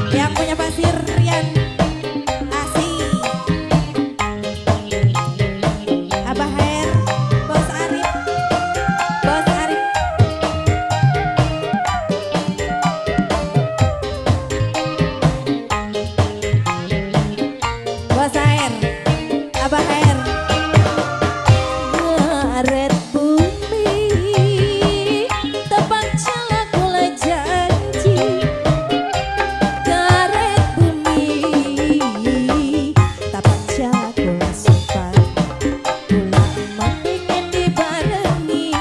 Yang punya pasir Rian Asih, Abah Hair, Bos Arif, Bos Arif. Bos Hair, Abah Hair. Ngaret bumi tepang celak kula janji. Ngaret bumi tapak celak kula sumpah. Kula emang pengen dibarengi,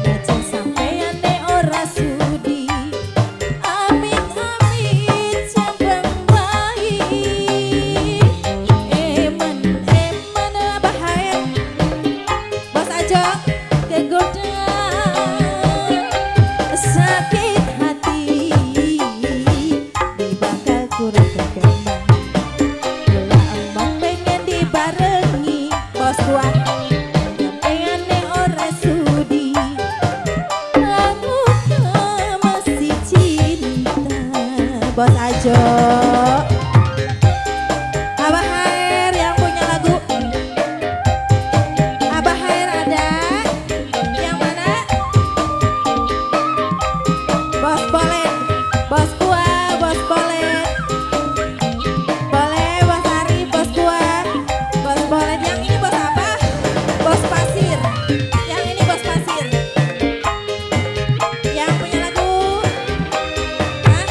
najan sampeyan ora sudi. Amit amit jambang bayi. Eman eman Abah Hair, Bos Ajo kegoda sakit hati dibakal kurang terkembang. Kula emang pengen dibarengi, bos kuat sampeyane ora sudi. Aku masih cinta, Bos Ajo. Abah Hair yang punya lagu Abah Hair ada yang mana? Bos Polen, Bos Kuah, Bos Polen. Boleh Bos Arif, Bos Kuah, Bos Polen. Yang ini bos apa? Bos Pasir. Yang ini Bos Pasir. Yang punya lagu? Hah?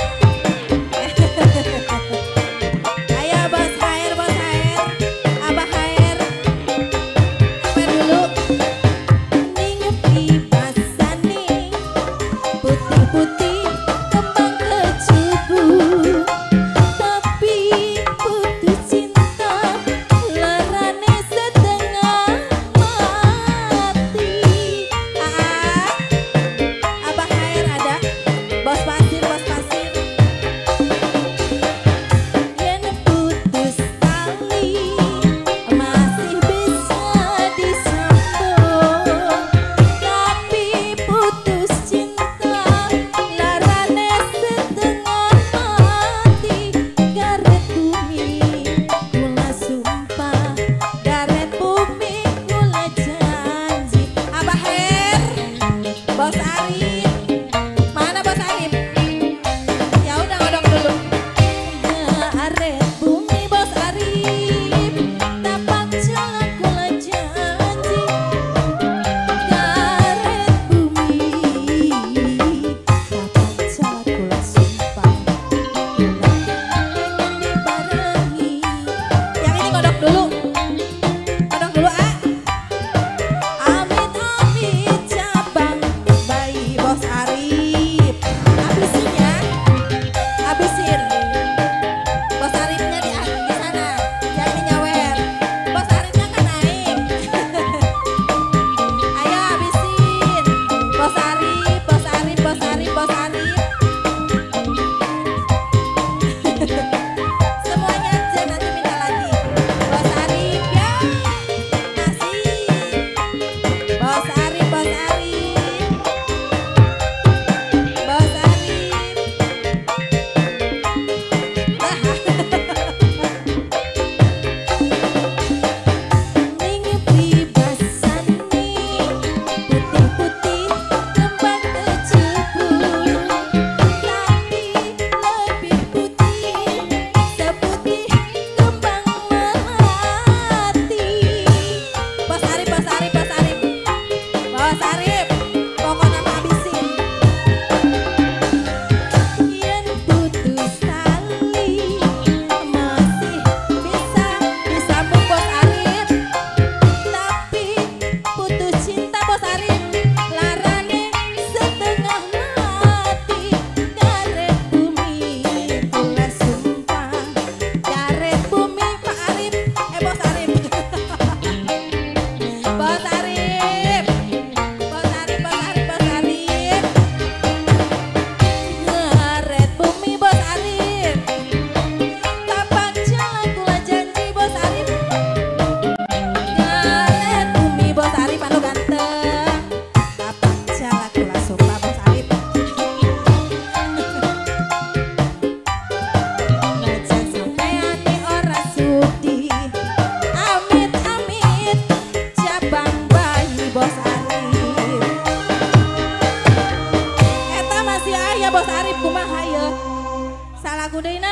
lagu deui na.